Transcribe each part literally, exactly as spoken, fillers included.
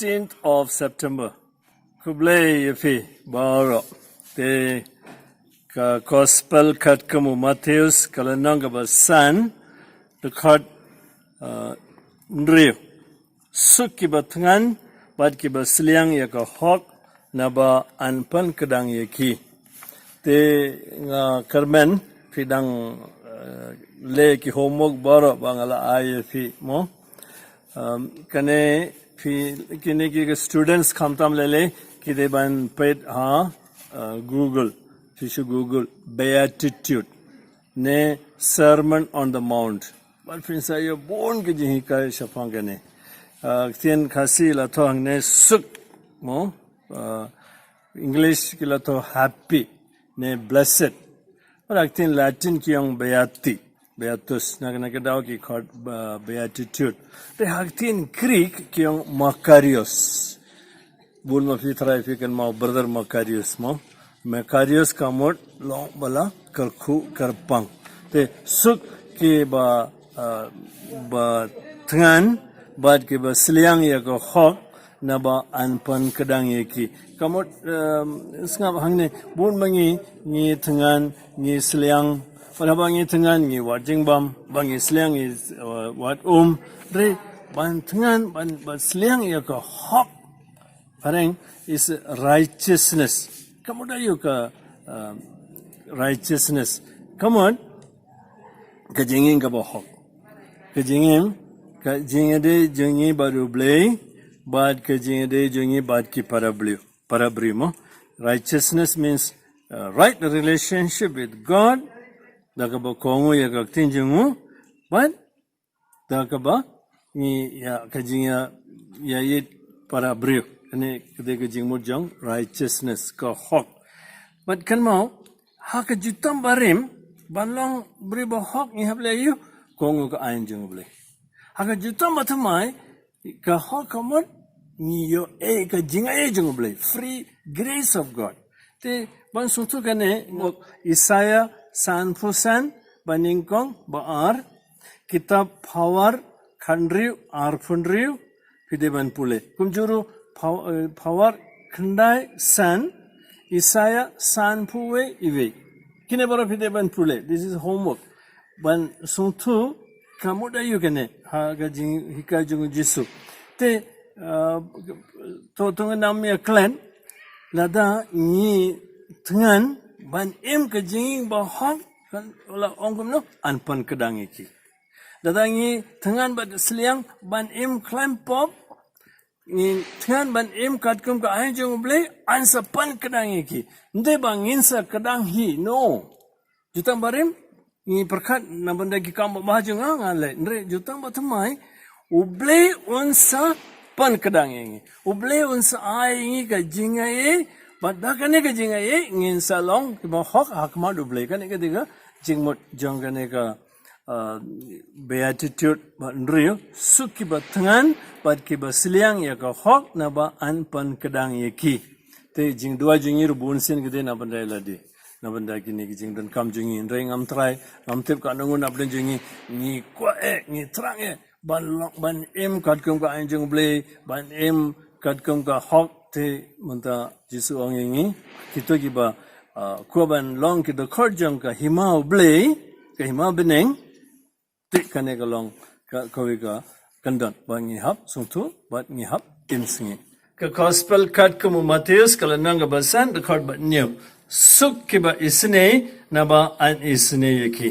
Sixteenth of September. Khublei ïa phi baroh. Te ka Gospel katkum u Mathaios, ka lynnong kaba san, dkhot, uh, hynriew. Suk kiba thngan bad kiba sliang ïa ka hok, naba yn pynkdang ïa ki. Te nga kyrmen phi dang, eh, leh ki homework baroh ba nga la ai ïa phi mo. Um, kane phi, kine ki students khamtam lei lei ki dei ban peit ha, uh, Google. Phi shu Google Beatitude ne Sermon on the Mount. Bad phin sa ïoh bun ki jinghikai shaphang kane. Uh, ktien Khasi la thoh hangne suk mo. Uh, English ki la thoh happy ne blessed. Bad ha ktien Latin ki ong beati, beatus. Na ka, na ka daw ki khot, uh, beatitude. Te ha ktien Greek ki ong makarios. Bun ma phi trai phi kynmaw brother Makarios mo. Makarios ka mut long ba la kyrkhu kyrpang. Te suk kiba, uh, ba thngan bad kiba sliang ïa ka hok, naba yn pynkdang ïa ki. Ka mut, um, sngap hangne bun ma ngi, ngi thngan, ngi sliang. Bad haba ngi thngan ngi wad jingbam, ba ngi sliang ngi, uh, wad um. Re ban thngan, ban, ban sliang ïa ka hok. Phareng is righteousness. Ka mut aïu ka, um, righteousness? Ka mut ka jingim kaba hok. Ka jingim, ka jingïadei jong ngi bad U Blei, bad ka jingïadei jong ngi bad ki para briew. Para briew mo. Righteousness means, uh, right relationship with God. Da kaba kohnguh ïa ka ktien jong u, bad da kaba ngi ïa ka jingïa, ïa ïeit para briew. Kane ka dei ka jingmut jong righteousness, ka hok. Bad kynmaw, ha ka jutom barim, ban long briew ba hok ngi hap leh aïu? Kohnguh ka aiñ jong U Blei. Ha ka jutom bathymmai, ka hok ka mut ngi ïoh ei ka jingaiei jong U Blei, free grace of God. Te ban sngewthuh kane, Isaiah sanphew san, ba nyngkong ba ar, kitab Phawar khathynriew arphew hynriew, phi dei ban pule. Kumjuh ruh Phaw-, eh, Phawar khyndai san, Isaiah sanphew wei iwei. Kine baroh phi dei ban pule. This is homework. Ban sngewthuh ka mut aïu kane ha ka jinghikai jong u Jisu. Te, uh, to, to ngam ïa klet, lada ngi thngan ban im ka jingim ba hok, kan la ong kumno, yn pynkdang ïa ki. Lada ngi thngan bad sliang ban im khlaiñ pop, ngi thngan ban im katkum ka aiñ jong U Blei, yn sa pynkdang ïa ki. Ym dei ba ngin sa kdang hi, no. Jutom barim ngi pyrkhat na bynta ki kam ba bha jong nga, nga leh. Hynrei jutom bathymmai, U Blei un sa pynkdang ïa ngi. U Blei un sa ai ïa ngi ka jingaiei, bad da kane ka jingaiei ngin sa long kiba hok ha khmat U Blei. Kane ka dei ka jingmut jong kane ka, uh, beatitude ba hynriew, suk kiba thngan bad kiba sliang ïa ka hok, naba yn pynkdang ïa ki. Te jingduwai jong ngi ruh bun sien ka dei na bynta ïa lade, na bynta kine ki jingdonkam jong ngi. Hynrei ngam trai, ngam tip katno ngut na pdeng jong ngi, ngi kwah eh, ngi thrang eh ban long, ban im katkum ka aiñ jong U Blei, ban im katkum ka hok. Te mynta Jisu ong ïa ngi, kito kiba, uh, kwah ban long ki dkhot jong ka hima U Blei, ka hima bneng. Te kane ka long ka, kawei ka kyndon ba ngi hap sngewthuh bad ngi hap im sngi. Ka Gospel katkum u Mathaios, ka lynnong kaba san, dkhot ba hynñiew. Suk kiba isynei, naba yn isynei ïa ki.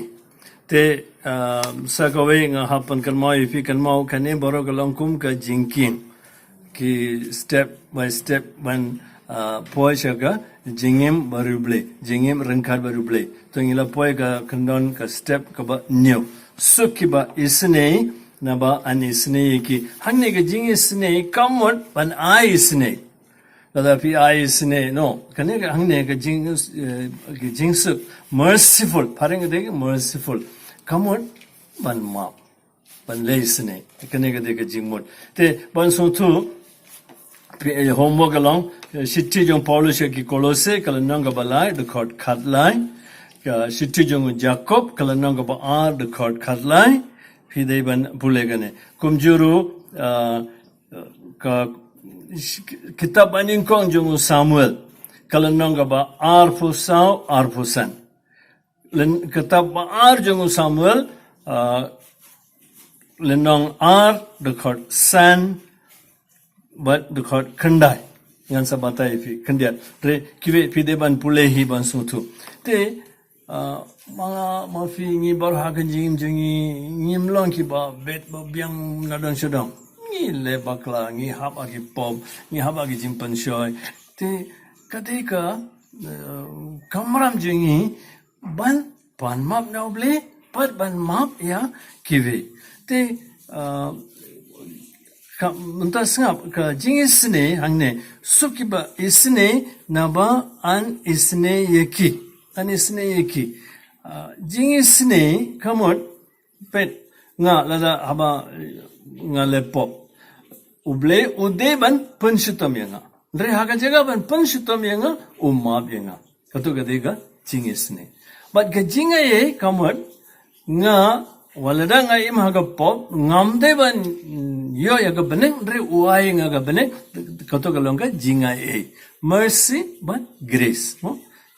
Te, um, sa kawei nga hap ban kynmaw ïa phi, kynmaw kane baroh ka long kum ka jingkieng. Ki step by step ban, ah, poi sha ka jingim bariewblei, jingim ryngkat bad U Blei. To ngi la poi ka kyndon ka step kaba hynñiew. Suk kiba isynei, naba yn isynei ïa ki. Hangne ka jingisynei ka mut ban ai isynei. Lada phi ai isynei, no. Kane ka hangne ka jing, eh, ka jingsuk, merciful. Phareng ka dei merciful. Ka mut ban map, ban leh isynei. Kane ka dei ka jingmut. Te ban sngewthuh, phi, eh, homework ka long, eh, shithi jong u Paulus sha ki Kolose, ka lynnong kaba lai, dkhot khatlai. Ka shithi jong u Jakob, ka lynnong kaba ar, dkhot khatlai. Phi dei ban pule kane. Kumjuh ruh, ah, ka Kitab ba nyngkong jong u Samuel, ka lynnong kaba arphew saw, arphew san. Lyn-, kitab ba ar jong u Samuel, ah, lynnong ar, dkhot san bad dkhot khyndai. Ngan sa batai ïa phi khyndiat. Hynrei kiwei phi dei ban pule hi ban sngewthuh. Te, ah, ma nga ma phi ngi baroh ha ka jingim jong ngi, ngim long kiba bet ba biang na dong sha dong. Ngi leh bakla, ngi hap ha ki pop, ngi hap ha ki jingpynshoi. Te ka dei ka, eh, kamram jong ngi ban pan map na U Blei bad ban map ïa kiwei. Te, ah, ka, mynta sngap ka jingisynei hangne, suk kiba isynei naba yn isynei ïa ki. Yn isynei ïa ki. Ah, jingisynei ka mut, peit, nga lada haba, eh, nga leh pop, U Blei u dei ban pynshitom ïa nga. Hynrei ha ka jaka ban pynshitom ïa nga, u map ïa nga. Kato ka dei ka jingisynei. Bad ka jingaiei ka mut, nga, wat lada nga im ha ka pop, ngam dei ban, mm, ïoh ïa ka bneng, hynrei u ai ïa nga ka bneng. Kato ka long ka jingaiei. Mercy bad grace. Mo?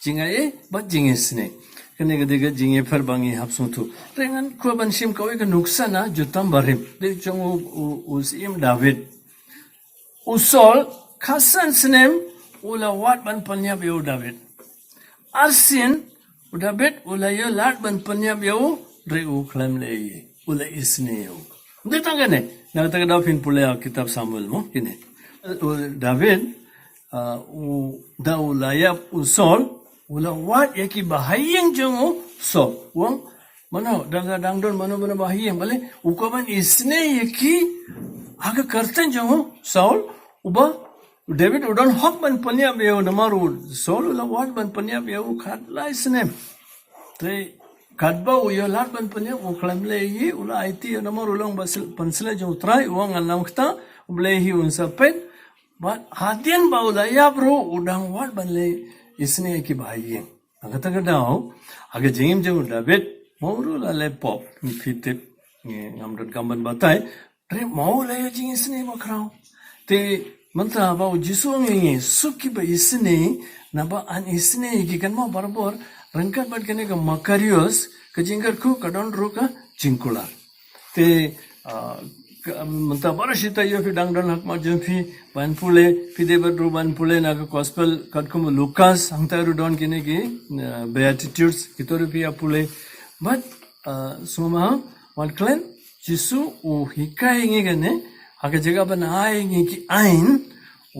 Jingaiei bad jingisynei. Kane ka dei ka jingïapher ba ngi hap sngewthuh. Hynrei ngan kwah ban shim kawei ka nuksa na Jutang Barim. Dei jong u, u, u Syiem David. U Saul, khatsan snem, u la wad ban pynïap ïa u David. Arsien, u David, u la ïoh lad ban pynïap ïa u, hynrei u khlem leh ei ei. U la isynei ïa u. Dei tang kane, na kata ka daw phin pule ha kitab Samuel mo, kine. U David, ah, u, da u la ïap u Saul, u la wad ïa ki bahaïing jong u Saul. U ong, mano, da ka dang don mano mano bahaïing, balei, u kwah ban isynei ïa ki, ha ka kyrteng jong u Saul, uba, u David u don hok ban pynïap ïa u namar u Saul u la wad ban pynïap ïa u khatlai snem. Te katba u ïoh lad ban pynïap u khlem leh ei ei, u la aiti ïa u namar u long ba sil-, pynshlur jong u Trai, u ong ngan lam kata, U Blei hi un sa peit, bad hadien ba u la ïap ruh u dang wad ban leh isynei ïa ki bahaïing. Ha kata ka daw, ha ka jingim jong u David, ma u ruh u la leh pop, ngi phi tip, ngi ngam donkam ban batai, hynrei ma u la ïoh jingisynei bakhraw. Te mynta ba u Jisu u ong ïa ngi, suk kiba isynei, naba yn isynei ïa ki, kynmaw barabor, ryngkat bad kane ka makarios, ka jingkyrkhu ka don ruh ka jingkular. Te, ah, ka, mynta baroh shi taïew phi dang don ha khmat jong phi ban pule, phi dei bad ruh ban pule na ka gospel katkum u Lukas, hangta ruh don kine ki, ah, Beatitudes, kito ruh phi ïa pule. Bad, ah, sngewbha, wat klet, Jisu u hikai ïa ngi kane, ha ka jaka ban ai ïa ngi ki aiñ,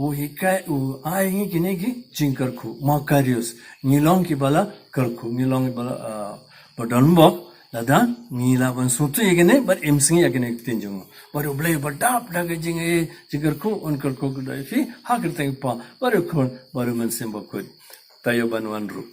u hikai, u ai ïa ngi kine ki jingkyrkhu, makarios, ngi long kiba la kyrkhu, ngi long kiba la, ah, ba don bok, lada ngi lah ban sngewthuh ïa kine, bad im sngi ïa kine ki ktien jong u. Bad U Blei uba dap da ka jing, eh, jingkyrkhu, un kyrkhu kyrdoh ïa phi, ha ka kyrteng u Kpa, bad u Khun, bad u Mynsiem Bakhuid. Taïew ban wan ruh.